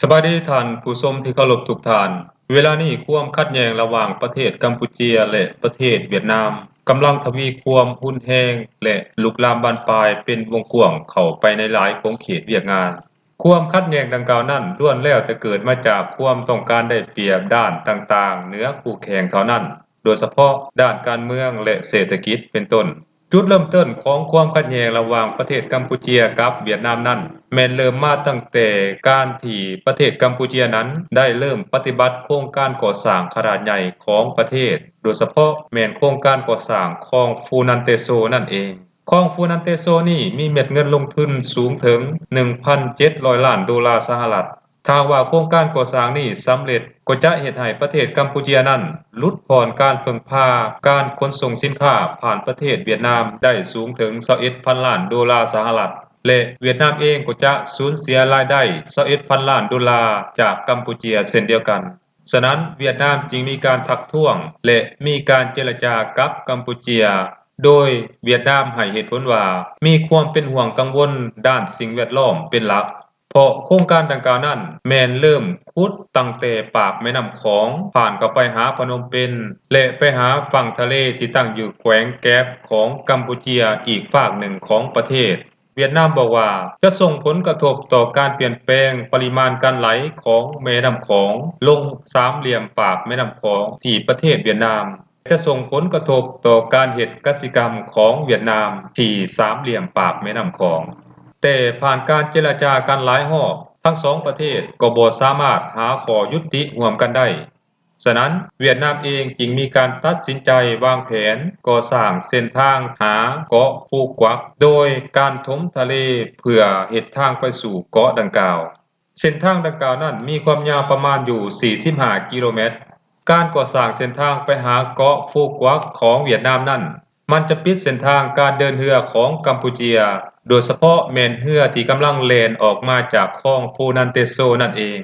ສະບາຍດີທ່ານຜູ້ຊົມທີ່ເຄົາລົບທຸກທ່ານ. ເວລານີ້ຄວາມຂັດແຍ່ງລະຫວ່າງປະເທດກຳປູເຈຍ ແລະ ປະເທດຫວຽດນາມ ກຳລັງທະວີຄວາມຮຸນແຮງ ແລະ ລຸກລາມບານປາຍເປັນວົງກວ້າງເຂົ້າໄປໃນຫຼາຍຂົງເຂດວຽກງານ. ຄວາມຂັດແຍ່ງດັ່ງກ່າວນັ້ນ ລ້ວນແລ້ວແຕ່ເກີດມາຈາກຄວາມຕ້ອງການໄດ້ປຽບດ້ານຕ່າງໆເໜືອຄູ່ແຂ່ງເທົ່ານັ້ນ, ໂດຍສະເພາະດ້ານການເມືອງ ແລະ ເສດຖະກິດເປັນຕົ້ນ. ຈຸດເລີ່ມຕົ້ນຂອງຄວາມຂັດແຍ່ງລະຫວ່າງປະເທດກຳປູເຈຍກັບຫວຽດນາມນັ້ນ ແມ່ນເລີ່ມມາຕັ້ງແຕ່ການທີ່ປະເທດກຳປູເຈຍນັ້ນໄດ້ເລີ່ມປະຕິບັດໂຄງການກໍ່ສ້າງຂະໜາດໃຫຍ່ຂອງປະເທດ, ໂດຍສະເພາະແມ່ນໂຄງການກໍ່ສ້າງຄອງຟູນັນເຕໂຊນັ້ນເອງ. ຄອງຟູນັນເຕໂຊນີ້ມີເມັດເງິນລົງທຶນສູງເຖິງໜຶ່ງພັນເຈັດຮ້ອຍລ້ານໂດລາສະຫະລັດ. ຖ້າຫາກວ່າໂຄງການກໍ່ສ້າງນີ້ສຳເລັດ, ກໍຈະເຮັດໃຫ້ປະເທດກຳປູເຈຍນັ້ນຫຼຸດຜ່ອນການເພິ່ງພາການຂົນສົ່ງສິນຄ້າຜ່ານປະເທດຫວຽດນາມໄດ້ສູງເຖິງຊາວເອັດພັນລ້ານໂດລາສະຫະລັດ ແລະ ຫວຽດນາມເອງກໍຈະສູນເສຍລາຍໄດ້ຊາວເອັດພັນລ້ານໂດລາຈາກກຳປູເຈຍເຊັ່ນດຽວກັນ. ສະນັ້ນ, ຫວຽດນາມຈຶ່ງມີການທັກທ້ວງ ແລະ ມີການເຈລະຈາກັບກຳປູເຈຍ, ໂດຍຫວຽດນາມໃຫ້ເຫດຜົນວ່າ ມີຄວາມເປັນຫ່ວງກັງວົນດ້ານສິ່ງແວດລ້ອມເປັນຫຼັກ, ເພາະໂຄງການດັ່ງກ່າວນັ້ນແມ່ນເລີ່ມຂຸດຕັ້ງແຕ່ປາກແມ່ນ້ຳຂອງ ຜ່ານເຂົ້າໄປຫາພະນົມເປັນ ແລະ ໄປຫາຝັ່ງທະເລທີ່ຕັ້ງຢູ່ແຂວງແກບຂອງກຳປູເຈຍ ອີກຟາກໜຶ່ງຂອງປະເທດ. ຫວຽດນາມບອກວ່າຈະສົ່ງຜົນກະທົບຕໍ່ການປ່ຽນແປງປະລິມານການໄຫຼຂອງແມ່ນ້ຳຂອງລົງສາມຫຼ່ຽມປາກແມ່ນ້ຳຂອງທີ່ປະເທດຫວຽດນາມ, ຈະສົ່ງຜົນກະທົບຕໍ່ການເຮັດກະສິກຳຂອງຫວຽດນາມທີ່ສາມຫຼ່ຽມປາກແມ່ນ້ຳຂອງ. ແຕ່ຜ່ານການເຈລະຈາກັນຫຼາຍຮອບ, ທັງສອງປະເທດກໍບໍ່ສາມາດຫາຂໍ້ຍຸຕິຮ່ວມກັນໄດ້. ສະນັ້ນ, ຫວຽດນາມເອງຈຶ່ງມີການຕັດສິນໃຈວາງແຜນກໍ່ສ້າງເສັ້ນທາງຫາເກາະຟູກວັກ ໂດຍການຖົມທະເລເພື່ອເຮັດທາງໄປສູ່ເກາະດັ່ງກ່າວ. ເສັ້ນທາງດັ່ງກ່າວນັ້ນມີຄວາມຍາວປະມານຢູ່ສີ່ສິບຫ້າກິໂລແມັດ. ການກໍ່ສ້າງເສັ້ນທາງໄປຫາເກາະຟູກວັກຂອງຫວຽດນາມນັ້ນ ມັນຈະປິດເສັ້ນທາງການເດີນເຮືອຂອງກຳປູເຈຍ, ໂດຍສະເພາະແມ່ນເຮືອທີ່ກຳລັງແລ່ນອອກມາຈາກຄອງຟູນັນເຕໂຊນັ້ນເອງ.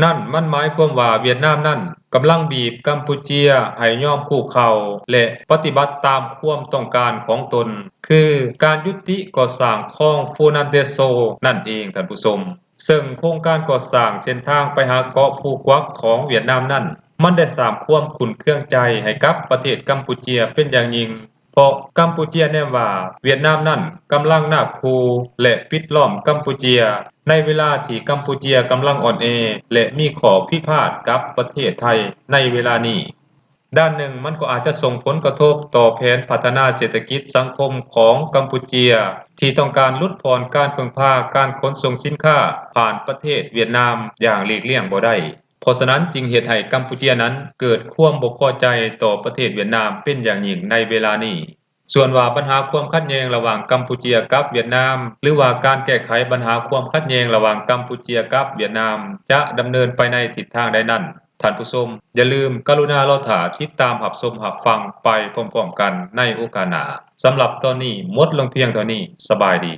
ນັ້ນມັນໝາຍຄວາມວ່າຫວຽດນາມນັ້ນກຳລັງບີບກຳປູເຈຍໃຫ້ຍອມຄຸກເຂົ່າ ແລະ ປະຕິບັດຕາມຄວາມຕ້ອງການຂອງຕົນ, ຄືການຍຸຕິກໍ່ສ້າງຄອງຟູນັນເຕໂຊນັ້ນເອງ, ທ່ານຜູ້ຊົມ. ເຊິ່ງໂຄງການກໍ່ສ້າງເສັ້ນທາງໄປຫາເກາະພູກວັກຂອງຫວຽດນາມນັ້ນ, ມັນໄດ້ສ້າງຄວາມຂຸ້ນເຄືອງໃຈໃຫ້ກັບປະເທດກຳປູເຈຍເປັນຢ່າງຍິ່ງ, ເພາະກຳປູເຈຍແນມວ່າຫວຽດນາມນັ້ນກຳລັງນາບຂູ່ ແລະ ປິດລ້ອມກຳປູເຈຍ ໃນເວລາທີ່ກຳປູເຈຍກຳລັງອ່ອນແອ ແລະ ມີຂໍ້ພິພາດກັບປະເທດໄທໃນເວລານີ້. ດ້ານໜຶ່ງ, ມັນກໍອາດຈະສົ່ງຜົນກະທົບຕໍ່ແຜນພັດທະນາເສດຖະກິດສັງຄົມຂອງກຳປູເຈຍ ທີ່ຕ້ອງການຫຼຸດຜ່ອນການເພິ່ງພາການຂົນສົ່ງສິນຄ້າຜ່ານປະເທດຫວຽດນາມຢ່າງຫຼີກລ່ຽງບໍ່ໄດ້. ເພາະສະນັ້ນຈຶ່ງເຮັດໃຫ້ກຳປູເຈຍນັ້ນເກີດຄວາມບໍ່ພໍໃຈຕໍ່ປະເທດຫວຽດນາມເປັນຢ່າງຍິ່ງໃນເວລານີ້. ສ່ວນວ່າບັນຫາຄວາມຂັດແຍ່ງລະຫວ່າງກຳປູເຈຍກັບຫວຽດນາມ ຫຼືວ່າການແກ້ໄຂບັນຫາຄວາມຂັດແຍ່ງລະຫວ່າງກຳປູເຈຍກັບຫວຽດນາມ ຈະດຳເນີນໄປໃນທິດທາງໃດນັ້ນ, ທ່ານຜູ້ຊົມຢ່າລືມກະລຸນາລໍຖ້າຕິດຕາມຮັບຊົມຮັບຟັງໄປພ້ອມໆກັນໃນໂອກາດໜ້າ. ສຳລັບຕອນນີ້ໝົດລົງພຽງເທົ່ານີ້. ສະບາຍດີ.